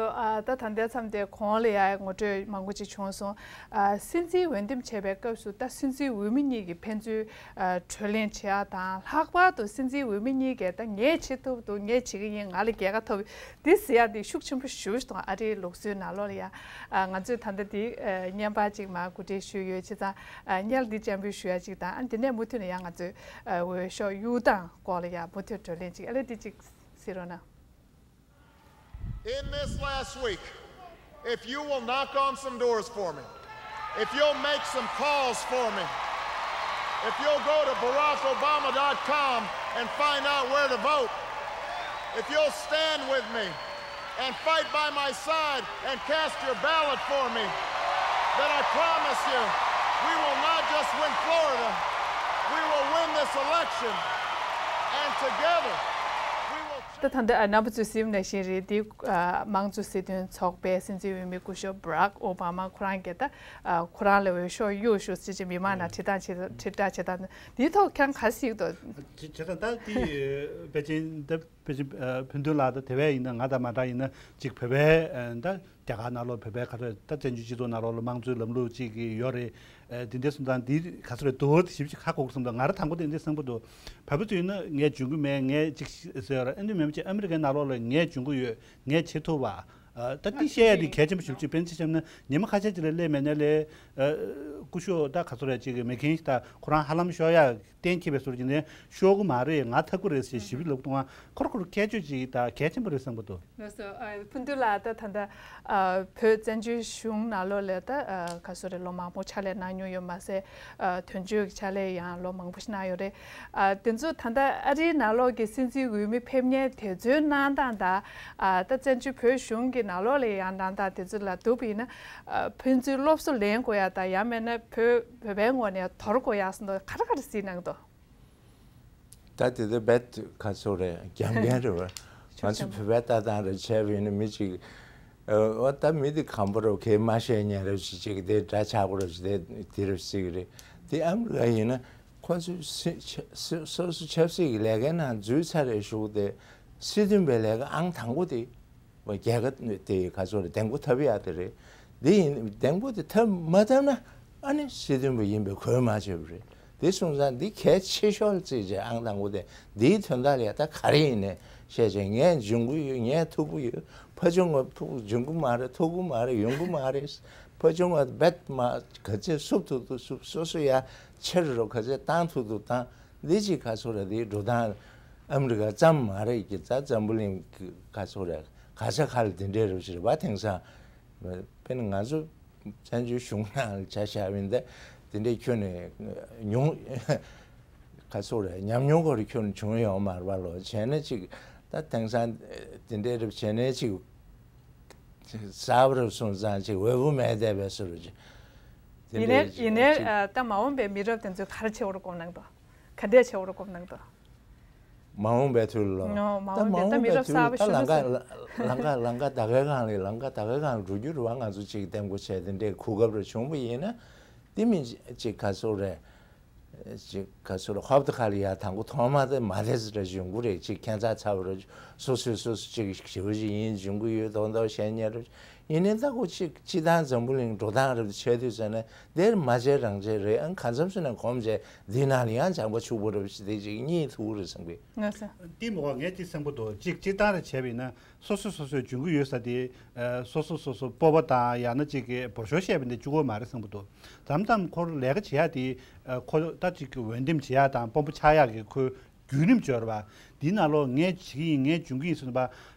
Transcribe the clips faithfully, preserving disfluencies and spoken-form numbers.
ཨ། ད་ད་ལྟའི་མཚམས་དེ་གོང་ལ་ཡ་ངོ་སྤྲོད་མང་པོ་ཅིག་བྱུང་སོང་། ཨ། སྲིད་འཛིན་འོས་འདེམས་བྱེད་པའི་སྐབས་སུ་ད་སྲིད་འཛིན་འོས་མི་གཉིས་ཀྱིས་ཕན་ཚུན་ཨ། གྲོས་གླེང་བྱེད་ཡག་དང་། ལྷག་པར་དུ་སྲིད་འཛིན་འོས་མི་གཉིས་ཀས་ད་ངས་བྱེད་ཐུབ་འདུག་ངས་བྱེད་ཀྱི་ཡིན། ང་ལ་རྒྱལ་ཁ་ཐོབ་འདི་ཟེར་ཡག་འདི་ཤུགས་ཆེན་པོ་ཞེ་པོ་ཅིག་འདུག་ཨ་རིའི་ལུགས་སྲོལ་ནང་ལོགས་ལ་ཡ། ཨ། ང་ཚོས་ད་ལྟ་འདི་ཨ། བརྙན་པར་ཅིག་མར་གོ་སྒྲིག་ཞུས་ཡོད། བྱས་ཙང་ཨ། བརྙན་འདི་སྤྱན་འབུལ་ཞུ་ཡག་ཅིག་དང་། ཨ། འདི་ནས་མུ་མཐུད་ནས་ཡང་ང་ཚོས་ཨ། འོས་ཤོག་གཡུག་སྟངས་སྐོར་ལ་ཡ་མུ་མཐུད་གྲོས་གླེང་ཅིག་ཨ་ལེ་འདི་ཅིག་གཟིགས་རོགས་གནང་། In this last week, if you will knock on some doors for me, if you'll make some calls for me, if you'll go to barack obama dot com and find out where to vote, if you'll stand with me and fight by my side and cast your ballot for me, then I promise you, we will not just win Florida, we will win this election, and together, we will ད་ད་ལྟ་ཨ། རྣམ་པ་ཚོས་གཟིགས་པ་ནང་བཞིན་རེད། འདི་ཨ། དམངས་གཙོ་སྲིད་དོན་ཚོགས་པའི་སྲིད་འཛིན་འོས་མི་སྐུ་ཞབས་Barack Obama ཁོ་རང་གིས་ད་ཨ། ཁོ་རང་ལ་འོས་ཤོག་གཡུགས་ཤོག་ཟེར་ཅིག་མི་མང་ནང་དྲིལ་བསྒྲགས་བྱེད། དྲིལ་བསྒྲགས་བྱེད་སྟངས་འདིའི་ཐོག་ཁྱེད་རང་ག་རེ་གཟིགས་འདུག་བྱས་ཙང་ད་འདི་ཕལ་ཆེར་ད་ཕལ་ཆེར་ཨ། ཕུན་སྟོན་ལགས་ད་དེ་བས་ཡིན་ན་ང་དང་མ་འདྲ་ཡིན་ན་ཅིག་བོད་པའི་ཨ། ད་རྒྱ་གར་ནང་ལོགས་བོད་པའི་ག་ཚོད་ད་བཙན་བྱོལ་སྤྱི་ཚོགས་ནང་ལོགས་ལ་དམངས་གཙོའི་ལམ་ལུགས་ཅིག་ཡོད་རེད། ཨ། དེ་འདྲ་སོང་ཙང་འདི་ག་ཚོད་རེད་འདུག་ཞིབ་ཅིག་ཧ་གོ་གི་སོང་ཙང་། ང་རང་དང་པོ་དེ་འདྲ་བསམ་གི་འདུག་བོད་པ་ཚོས་ཡིན་ན་ངས་འཇོན་གི་མེད། ངས་ཅིག་ཟེར་ཡོད་རེད། ཨ། འདི་མེད་པ་ཅིག་ཨ་མི་རི་ཀའི་ནང་ལོགས་ལ་ངས་འཇོན་གི་ཡོད། ངས་བྱེད་ཐུབ་པ། ཨ། ད་འདི་བཤད་ཡ་འདི་གལ་ཆེན་པོ་ཞིག་ཅིག་དཔེར་ན་ཆ་བཞག་ན་ཉི་མ་ཁ་ཤས་ཅིག་ལ་སླེབས་མེད་ན་ལས། ཨ། སྐུ་ཞབས་ད་ག་ཚོད་རེད་ཅིག་མེག་ཁེན་ད་ཁོ་རང་ཧ་ལམ་ཤོར་ཡ་གཏན་འཁེལ་བའི་བཟོ་འདྲ་ཅིག་ནས་ཤོར་གི་མ་རེད། ང་ཐུབ་གི་རེད་ཟེར་ཞིབ་ལབ་དུས་ཁོ་རང་ཁོ་རང་ཁྱད་ཆོས་ཅིག་ད་གལ་ཆེན་པོ་རེད་བསམ་གི་འདུག་ལགས་སོ། ཨ། ཕུན་སྟོན་ལགས་ད་ད་ལྟ་ཨ། བོད་བཙན་བྱོལ་གཞུང་ནང་ལོགས་ལ་ད་ཨ། ག་ཚོད་རེད། ལོ་མང་པོ་ཕྱག་ལས་གནང་མྱོང་ཡོད་མ་ཟད། ཨ། དོན་གཅོད་ཀྱི་ཕྱག་ལས་ཡང་ལོ་མང་པོ་ཞིག་གནང་ཡོད་རེད། ཨ། དེ་ཚོ་ད་ལྟ་ཨ་རིའི་ནང་ལོགས་ཀྱི་སྲིད་འཛིན་འོས་མི་ཕེབས་མཁན་དེ་ཚོའི་གནང་སྟངས་དང་། ཨ། ད་བཙན་བྱོལ་བོད་གཞུང་གི་ནང་ལོགས་ལ་ཡང་གནང་སྟངས་དེ་ཚོ་ལ་བསྡུར་བ་ཡིན་ན། ཨ། ཕན་ཚུན་སློབ་གསོ་ལེན་དགོས་ཡ་དང་། ཡང་མིན་ན་བོད་བོད་པའི་ངོས་ནས་དོར་དགོས་ཡ་སོགས་ག་རེ་ག་རེ་གཟིགས་གནང་འདུག་ད་དེ་ཚོ་རྦད་ག་ཚོད་རེད། རྒྱབ་འགལ་རེད་བ། ང་ཚོ་བོད་པའི་ལྟ་སྟངས་རེ་བྱས་པ་ཡིན་ན་མི་གཅིག་ཨ། འོ་ད་མི་དེ་ཁམས་པ་རེད། གས་མ་བཤད་ཉན་རེ་བྱེད་ཅིག་དེ་འདྲ་ཆགས་པ་རེད། དེ་དེ་རེ་བྱེད་ཀྱི་རེད། དེ་ཨ་མི་རི་ཀ་ཡིན་ན་ཁོ་ཚོས་སྲིད་ཆ་སོ་སོ་ཆབ་སྲིད་ཀྱི་ལས་ཀའི་ནང་འཛུལ་ཚར་རེ་བཞུགས་ཏེ་སྲིད་དོན་པའི་ལས་ཀ་ཨང་དང་པོ་དེ། རྒྱལ་ཁ་དེ་ག་ཚོད་རེད། གདེང་པོ་འཐབ་ཡག་དེ་རེད། འདི་ཡིན། གདེང་པོ་དེ་འཐབ་མ་འཐབ་ན་ཨ་ནི་སྲིད་དོན་པ་ཡིན་པའི་གོ་མ་ཆོད་པ་རེད། དེ་སོང་ཙང་འདི་གལ་ཆེ་ཤོས་ལ་བརྩིས་བྱས་ཨང་དང་པོ་དེ་འདིའི་དོན་དག་ལ་ཡ་ད་ག་རེ་ཡིན་ནས་བཤད་བྱས། ངས་འཇོན་གི་ཡོད། ངས་ཐུབ་གི་ཡོད། ཕ་ཆུང་བ་ཕུག་འཇོན་གི་མ་རེད། ཐུབ་གི་མ་རེད། ཡོང་གི་མ་རེད། ཕ་ཆུང་བ་རྦད་མ་ག་ཚོད་བསུབ་ཐུབ་ཐུབ་བསུབ། སོ་སོ་ཡ་ཆེ་རུ་ག་ཚོད་བཏང་ཐུབ་ཐུབ་བཏང་། འདི་ཅིག་ག་ཚོད་རེད། འདི་འགྲོ་སྟངས་ཨ་མི་རི་ཀ་ཙམ་མ་རེད་ཀྱི། ད་འཛམ་བུ་གླིང་གི་ག་ཚོད་རེད། ག་ས་ག་ལ་འདི་འདྲའི་རུ་ཞིག་རེད་བ། དེང་སང་དཔེར་ན་ང་ཚོ་བཙན་བྱོལ་གཞུང་ནང་ལ་བྱ་བཞག་པ་ཡིན་ད། དེ་འདྲའི་ཁྱོན་ནས་མྱོང་ག་ཚོད་རེད། ཉམས་མྱོང་སྐོར་ཁྱོན་ནས་བྱུང་ཡོད་མ་རེད་བ། ལོ་བྱས་ན་ཅིག་ད་དེང་སང་དེ་འདྲའི་རུ་བྱས་ན་ཅིག་གསར་པ་རུ་སོང་ཙང་ཅིག་འོས་བུ་མེད་བསྡད་པའི་བཟོ་འདྲ་ཅིག་དེ་ཡིན་ནའི་འདྲའི་ཡིན་ནའི་ཅིག་ཨ། ད་མ་འོངས་པའི་མི་རབས་དེ་ཚོས་ག་རེ་བྱེད་དགོས་རེད་དགོངས་གནང་འདུག་ག་འདྲས་བྱེད་དགོས་རེད་དགོངས་གནང་འདུག་མ་འོངས་པའི་དུས་ལ། ཨོ། མ་ད་འོངས་མ་པའི་འོངས་ད་མི་པའི་རབས་དུས་གསར་པ་ད་ཤོད་ལམ་ཀ་ཟེར། ལམ་ཀ་ལམ་ཀ་ད་གའི་སྒང་ལ། ལམ་ཀ་ད་གའི་སྒང་ལ་འགྲོ་རྒྱུ་རེད་བ། ང་ཚོ་ཅིག་ལྟད་མོ་བྱས་དེ་འདྲའི་གོ་སྐབས་རེ་བྱུང་བ་ཡིན་ན། དེ་མིན་ཅིག་ག་ཚོད་རེད། ཅིག་ག་ཚོད་རེད། ཧོབ་ཏེ་ཁ་ལ་ཡ་དང་པོ་ཐོག་མ་དེ་མ་དེ་ཙི་འདྲ་ཡོང་གི་རེད། ཅིག་ཁྱད་མཚར་ཚ་བོ་རེད། སོ་སོས་སོ་སོ་ཅིག་ཞི་བ་ཞིག་ཡིན་འཇོན་གི་ཡོད་མདོག་མདོག་བཤད་མཁན་རེད། ཡིན་ནའི་ད་ཁོ་ཅིག་སྤྱི་བཏང་འཛམ་བུ་གླིང་འགྲོ་སྟངས་རེད་བྱས་དུས་ཙམ་ནས་དེར་མ་བྱས་རང་བྱས་རེད། ཨང་གང་འཚམ་ཞིག་ནས་གོམས་བྱས་འདི་ནང་ལ་ཡང་སྦྱང་པ་ཕྱུག་པོ་རེད་ཞེས་དེ་ཅིག་རྙེད་ཐུབ་ཀྱི་རེད་བསམ་གི། ལགས་སོ། དེ་མོ་བ་ངས་ཅིག་བསམ་གི་འདུག་ཅིག་སྤྱིར་བཏང་རེ་བྱས་པ་ཡིན་ན་སོ་སོ་སོ་སོའི་འཇོན་གི་ཡོད་ས་དེ། ཨ། སོ་སོ་སོ་སོ་སྤོབས་པ་དང་ཡང་ན་ཅིག་གི་འབོར་ཤོག་བཤད་པ་འདི་གཅིག་པོ་མ་རེད་བསམ་གི་འདུག་མཚམས་མཚམས་ཁོར་ལས་ཀ་བྱེད་ཡག་དེ། ཨ། ཁོ་ད་ཅིག་གི་འོས་འདེམས་བྱེད་ཡག་དང་དཔོན་པོ་ཆགས་ཡག་གི་ཁོའི་བརྒྱུད་རིམ་སྦྱོར་བ། འདི་ནང་ལོགས་ངས་བྱེད་ཀྱི་ཡིན། ངས་འཇོན་གྱི་ཡིན་ཟེར་ནས་པ།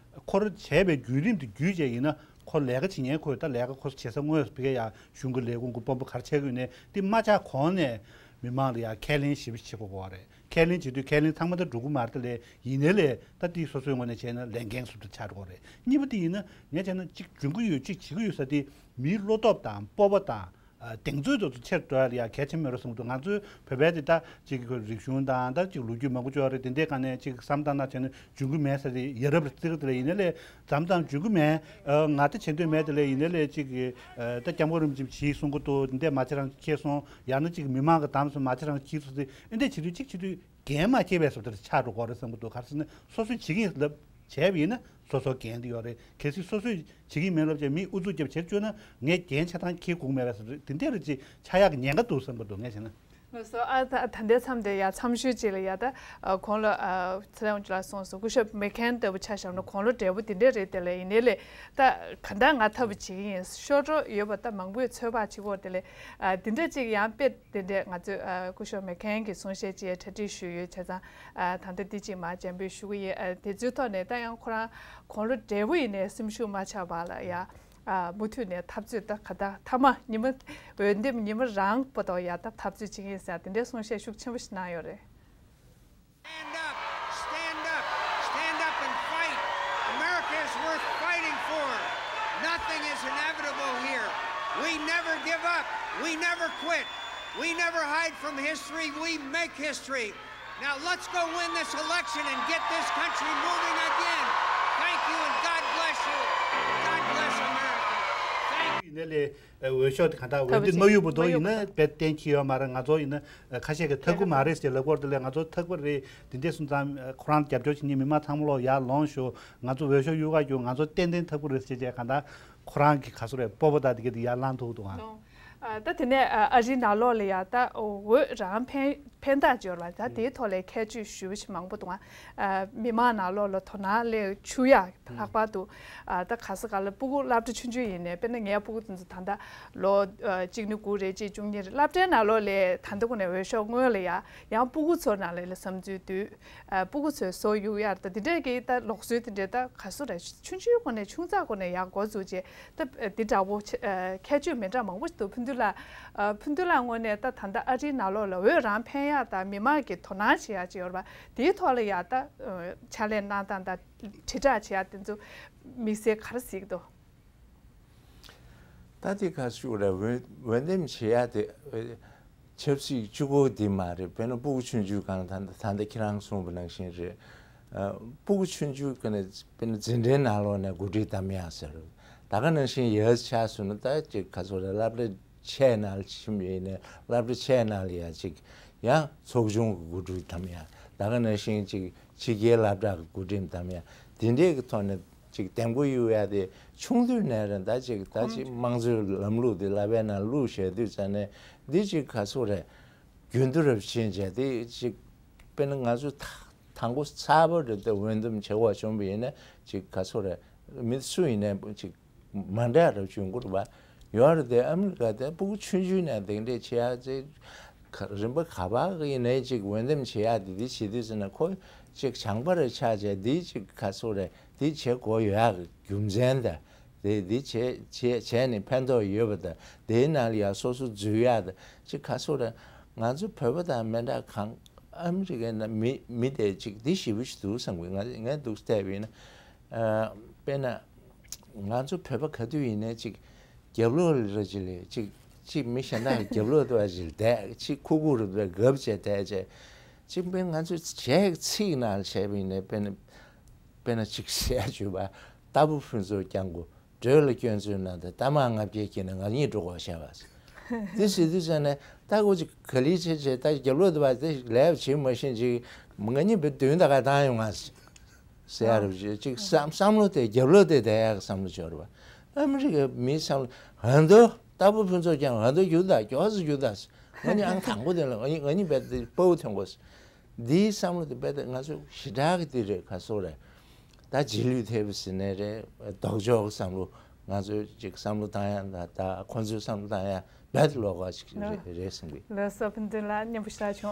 ཁོར་བྱས་པའི་བརྒྱུད་རིམ་དེ་བརྒྱུད་བྱས་ཡིན་ན་ཁོ་ལས་ཀ་བྱེད་མཁན། ཁོས་ད་ལས་ཀ་ཁོ་བྱེད་ས་དངོས་སུ་ཕ་གིར་ཡ་གཞུང་གི་ལས་ཁུངས་ཀྱི་དཔོན་པོ་ག་རེ་བྱེད་ཀྱི་ཡོད་ནའི་དེ་མ་ཆགས་གོང་ནས་མི་མང་ལ་ཡ་ཁས་ལེན་ཞེ་པོ་བྱེད་དགོས་པ་རེད། ཁས་ལེན་བྱེད་དུས་ཁས་ལེན་ཚང་མ་ད་འགྲོ་གི་མ་རེད་ད་ལས། ཡིན་ནའི་ལས་ད་དེ་སོ་སོའི་ངོས་ནས་བྱས་ན་ལས་འགན་སུ་ད་ཆགས་འགྲོ་གི་རེད། གཉིས་པ་དེ་ཡིན་ན་ངས་བྱས་ན་གཅིག་འཇོན་གྱི་ཡོད་གཅིག་བྱེད་ཀྱི་ཡོད་ས་དེ་མིའི་བློ་སྟོབས་དང་སྤོབས་པ་དང་། ཨ། གདེང་ཚོད་དེ་ཚོ་ཆེར་འགྲོ་ཡ་ལ་ཡ་གལ་ཆེན་མེད་རོ་བསམ་གྱི་འདུག་ང་ཚོའི་བོད་པའི་དེ་ད་ཅིག་གི་རིག་གཞུང་དང་ད་ཅིག་ལོ་རྒྱུས་མང་པོ་ཅིག་ཡོད་རེད། དེ་འདྲའི་སྒང་ནས་ཅིག་བསམ་བཏང་ན་བྱས་ན་འཇོན་གྱི་མེད་ས་དེ་ཡ་རབས་རྩི་གི་དེ་ལས་ཡིན་ནའི་ལས་མཚམས་མཚམས་འཇོན་གྱི་མེད། ཨ། ང་ད་བྱེད་འདོད་མེད་དེ་ལས་ཡིན་ནའི་ལས་ཅིག་གི། ཨ། ད་སྐྱབས་མགོན་རིན་པོ་ཆེ་གིས་གསུང་གི་འདུག་འདི་འདྲ་མ་བྱེད་རང་ཁྱེར་སོང་། ཡང་ན་ཅིག་མི་མང་གིས་བདམས་སོང་མ་བྱེད་རང་ཁྱེར་སོང་ཟེར། ཨེ་འདྲ་བྱེད་དུས་ཅིག་བྱེད་དུས་འགན་མ་འཁྱེར་བའི་བཟོ་འདྲ་ཆགས་འགྲོ་གི་རེད་བསམ་གྱི་འདུག་ག་རེ་ཟེར་ན་སོ་སོས་བྱེད་ཀྱི་ཡིན་ལབ་ བྱས་པ་ཡིན་ན་སོ་སོ་འགན་དེ་ཡོད་རེད། གལ་སྲིད་སོ་སོས་བྱེད་ཀྱི་མེད་ལབ་བྱས་མིས་ཨུ་ཚུགས་རྒྱབ་བྱེད་བཅུག་ན་ངས་འགན་ཆ་ཚང་འཁྱེར་དགོས་མེད་པ་ཟེར་དེ་འདྲ་རེ་ཅིག་ཆགས་ཡག་གི་ཉེན་ཁ་འདུག་བསམ་གྱི་འདུག་ངས་བྱས་ན། ལགས་སོ། ཨ་ད་ད་ལྟའི་མཚམས་དེ་ཡ་མཚམས་ཞུ་ཅིག་ལ་ཡ་ད་ཨ་གོང་ལ་ཨ་ཚེ་རིང་ལགས་གསུངས་སོང་། སྐུ་ཞབས་མེག་ཁེན་ལྟ་བུ་ཆ་བཞག་ན་དགུང་ལོ་བགྲེས་པོ་དེ་འདྲ་རེད། དེ་ལ་ཡིན་ནའི་ལས་ད་ག་འདྲ་ང་འཐབ་པ་བྱེད་ཀྱི་ཡིན། ཤོར་འགྲོ་ཡོད་པ་ད་མང་པོས་ཚོད་དཔག་བྱེད་ཀྱི་ཡོད། དེ་ལས་ཨ་དེ་འདྲ་ཅིག་ཡང་དཔེ་དེ་འདྲས་ང་ཚོས་ཨ་སྐུ་ཞབས་མེག་ཁེན་གྱིས་གསུང་བཤད་ཅིག་གྲ་སྒྲིག་ཞུས་ཡོད། བྱས་ཙང་ཨ་ད་ལྟ་འདི་གཅིག་མར་སྤྱན་འབུལ་ཞུ་གི་ཡིན། ཨ་དེ་ཚོའི་ཐོག་ནས་ད་ཡང་ཁོ་རང་དགུང་ལོ་བགྲེས་པོ་ཡིན་ནའི་སེམས་ཤུགས་མ་ཆག་པ་ལ་ཡ། ཨ་མུ་མཐུད་ནས་འཐབ་རྩོད་ད་ག་ད་མཐའ་མ་ཉི་མ་འོས་འདེམས་ཉི་མ་རང་པོ་ཏོ་ཡ་ད་འཐབ་རྩོད་བྱེད་ཀྱི་ཡིན་ཟེར་དེ་འདྲའི་གསུང་བཤད་ཤུགས་ཆེན་པོ་ཞིག་གནང་ཡོད་རེད། Stand up, stand up, stand up and fight. America is worth fighting for. Nothing is inevitable here. We never give up. We never quit. We never hide from history. We make history. Now let's go win this election and get this country moving again. Thank you and God bless you. God bless America. Thank you. ཡིན་ནའི་ལས་འོས་ཤོག་དེ་གང་ལྟར་འོས་འདེམས་མ་ཡོད་པ་དོ་ཡིན་ན་དཔེ་གཏན་འཁེལ་ཡོད་མ་རེད། ང་ཚོ་ཡིན་ན་ཁ་ཤས་ཀྱིས་ཐག་གི་མ་རེད་ཟེར་ལབ་ཀྱི་ཡོད་རེད། དེ་ལས་ང་ཚོ་ཐག་པ་རེད། དེ་འདྲས་སོང་ཙང་ཁོ་རང་རྒྱབ་སྐྱོར་བྱེད་མཁན་མི་མང་ཚང་མ་ལོག་ཡར་ལོངས་ཤོག་ང་ཚོ་འོས་ཤོག་གཡུག་ག་རྒྱུག་ང་ཚོ་ཏན་ཏན་ཐག་པ་རེད་ཟེར་བྱས་གང་ལྟར་ཁོ་རང་གི་ག་ཚོད་རེད་སྤོབས་པ་དང་དེ་ག་དེ་ཡར་ལངས་ཐུབ་འདུག་ཨང་། ཨ་ད་དེ་ནས་ཨ་ཨ་རིའི་ནང་ལོགས་ལ་ཡ་ད་འོས་རང་ཕན་ཕན་ཐོགས་ཅིག་ཡོད་རེད་པ། ད་དེའི་ཐོག་ལ་ཁྱད་ཆོས་ཞེ་པོ་ཅིག་མང་པོ་འདུག་ཨ། མི་མང་ནང་ལོགས་ལ་དོ་སྣང་སླེབས་བཅུག་ཡ་ལྷག་པར་དུ་ཨ་ད་ག་ས་ག་ལ་སྤུ་གུ་སློབ་གྲྭ་ཆུང་ཆུང་ཡིན་ནའི་དཔེར་ན་ངའི་སྤུ་གུ་དེ་ཚོ་ད་ལྟ་ལོ་ཨ་གཅིག་ནས་དགུ་རེད། གཅིག་བཅུ་གཉིས་རེད། སློབ་གྲྭའི་ནང་ལོགས་ལ་ད་ལྟ་ཁོ་ནས་འོས་ཤོག་སྔོན་ལ་ཡ་ཡང་སྤུ་གུ་ཚོའི་ནང་ལ་ལ་བསམ་ཚུལ་བསྡུས། ཨ་སྤུ་གུ་ཚོས་བཟོ་གཡུག་ཡ་ད་དེ་འདྲས་ཀྱི་ད་ལུགས་སྲོལ་དེ་འདྲས་ད་ག་ཚོད་རེད། ཆུང་ཆུང་སྒོ་ནས་ཆུང་ཙག་སྒོ་ནས་ཡར་འགོ་བཙུགས་རྗེས་ད་འདི་འདྲ་བོ་ཆེ་ཨ་ཁྱད་ཆོས་མི་འདྲ་མང་པོ་ཞིག་འདུག་ཕུན་ཚོགས་ལགས། ཨ་ཕུན་ཚོགས་ལགས་ངོས་ནས་ད་ད་ལྟ་ཨ་རིའི་ནང་ལོགས་ལ་འོས་རང་ཕན་ཡ་དང་མི་མང་གི་དོ་སྣང་བྱེད་ཡ་ཅིག་ཡོད་རེད་པ། དེའི་ཐོག་ལ་ཡ་ད་ཨ་ཕྱག་ལས་གནང་སྟངས་དང་དྲིལ་བསྒྲགས་བྱེད་ཡ་དེ་ཚོ་དམིགས་བསལ་ག་རེ་གཟིགས་འདུག་ད་དེ་ག་ཞུ་རེད། འོས་འོས་འདེམས་བྱེད་ཡ་དེ་ཨ་ཆབ་སྲིད་གཅིག་པོ་དེ་མ་རེད། དཔེར་ན་སྤུ་གུ་ཆུང་ཆུང་སྒང་ལ་ད་ད་ལྟ་ཁྱེད་རང་གསུངས་པ་ནང་བཞིན་རེད། ཨ་སྤུ་གུ་ཆུང་ཆུང་གི་ནས་དཔེར་ན་འཛིན་གྲྭའི་ནང་ལོགས་ནས་འགོ་ཁྲིད་གདམ་ཡག་ཟེར། ད་ག་ནང་བཞིན་ཡར་ཆགས་སོང་ན་ད་ཅིག་ག་ཚོད་རེད། སློབ་གྲྭ་ཆེ་ནང་ལ་ཕྱིན་པ་ཡིན་ནའི་སློབ་གྲྭ་ཆེ་ནང་ལ་ཡ་ཅིག་ཡང་ཚོགས་ཆུང་གི་འགོ་ཁྲིད་གདམ་ཡག་ད་ག་ནང་བཞིན་ཅིག་ཕྱི་རྒྱལ་སློབ་གྲྭ་གི་འགོ་ཁྲིད་གདམ་ཡག་དེ་འདྲས་ཀྱི་ཐོག་ནས་ཅིག་འདེམས་བསྐོ་གཡུག་ཡ་དེ་ཆུང་དུས་ནས་རེད། ད་ཅིག་ད་ཅིག་དམངས་གཙོའི་ལམ་ལུགས་དེ་བསླབ་པའི་ནང་བླུགས་བཞག་དུས་ཙ་ནས་འདི་ཅིག་ག་ཚོད་རེད། རྒྱུན་དུ་རབ་ཕྱིན་བྱས་དེ་ཅིག་དཔེར་ན་ང་ཚོ་ད་དང་པོ་ཚ་པོ་རེད། དེ་འོས་འདེམས་བྱེད་དགོས་བྱུང་བ་ཡིན་ན་ཅིག་ག་ཚོད་རེད། མི་སུ་ཡིན་ནའི་ཅིག་མ་འདྲ་རབ་བྱུང་གི་རེད་པ། ཡོད་རེད་དེ། ཨ་མི་རི་ཀ་དེ་སྤུ་གུ་ཆུང་ཆུང་ནས་དེ་འདྲས་བྱེད་ཡ་ཅིག་ག་རིམ་པ་ག་པ་ཡིན་ནའི་ཅིག་འོས་འདེམས་བྱེད་ཡ་དེ་དེ་བྱེད་དུས་ཟེར་ན་ཁོ་ཅིག་བྱང་པ་རེ་ཆགས་བྱས་དེ་ཅིག་ག་ཚོད་རེད། དེ་བྱེད་དགོས་ཡོད་ཡག་གི་རྒྱུ་མཚན་དང་དེ་དེ་བྱེད་བྱེད་བྱས་ནས་ཕན་ཐོགས་ཡོད་པ་དང་དེའི་ནང་ལ་ཡ་སོ་སོ་འཛུལ་ཡག་དང་ཅིག་ག་ཚོད་རེད། ང་ཚོ་བོད་པ་དང་མི་འདྲ་གང་ཨ་མི་རི་ཀའི་ནང་མི་མི་དེ་ཅིག་དེ་ཞེ་པོ་ཞིག་འདུག་བསམ་གི། ང་ངས་འདུག་བལྟས་པ་ཡིན་ན་ཨ་དཔེར་ན་ང་ཚོ་བོད་པ་ག་དུས་ཡིན་ནའི་ཅིག་རྒྱབ་ལོགས་ལ་ར་ཅིག་ལས་ཅིག་ཅིག་མི་གཞན་དག་རྒྱབ་ལོགས་དུ་བ་ཅིག་བསྡད་ཅིག་ཁུག་ཁུག་རུ་བསྡད་གབ་བྱས་བསྡད་བྱས་ཅིག་དཔེར་ང་ཚོས་བྱས་ཚིག་ནང་བྱས་པ་ཡིན་ནའི་དཔེར་ན་དཔེར་ན་ཅིག་བཤད་བརྗོད་པ་ལྟ་བུ་ཕུན་ཚོགས་རྒྱང་དགོས། འགྲོས་ལ་སྐྱོན་འཛུལ་ན་དང་རྟ་དམག་ལྔ་བརྒྱས་ཀྱིས་ནི་ང་གཉིས་འགྲོ་དགོས་བྱ་བ། འདི་ཟེར་དུས་ཙང་ནས་ད་ཁོ་ཅིག་ག་ལེར་བྱས་བྱས་ད་རྒྱབ་ལོགས་དུ་བ་དེ་ལས་བྱེད་མ་ཤེས་ཅིག་ང་གཉིས་བེད་མདུན་ད་ག་བཏང་ཡོང་ང་ཟེར་ཡ་རེད། ཅིག་བསམ་བསམ་བློ་དེ་རྒྱབ་ལོགས་དེ་བསྡད་ཡག་གི་བསམ་བློ་ཅིག་ཡོད་རེད་པ། ཨ་མི་རི་ཀའི་མིའི་བསམ་བློ་ཨ་མདོ་ལྟ་བུ་ཕུན་ཚོགས་རྒྱང་ཨ་མདོ་རྒྱུག་ད་མགྱོགས་སུ་རྒྱུག་ད་ང་གཉིས་ཨང་དང་པོ་དེ་ལ་ང་གཉིས་ང་གཉིས་བེད་དེ་དཔའ་བོ་ཐོན་དགོས། འདིའི་བསམ་བློ་དེ་རྦད་དེ་ང་ཚོ་ཞེ་དྲག་གི་དེ་རེད། ག་སོག་རེད། ད་རྗེས་ལུས་ཐེབས་ཟིན་ནས་རེད། ལྡོག་ཕྱོགས་ཀྱི་བསམ་བློ་ང་ཚོས་ཅིག་བསམ་བློ་བཏང་ཡ་ད་ད་ཁོང་ཚོའི་བསམ་བློ་བཏང་ཡ་རྦད་དེ་ལོགས་ཀ་ཅིག་རེད་རེད་བསམ་གི། ལགས་སོ། ཕུན་ཚོགས་ལགས་སྙན་པོ་ཞེ་དྲག་བྱུང་།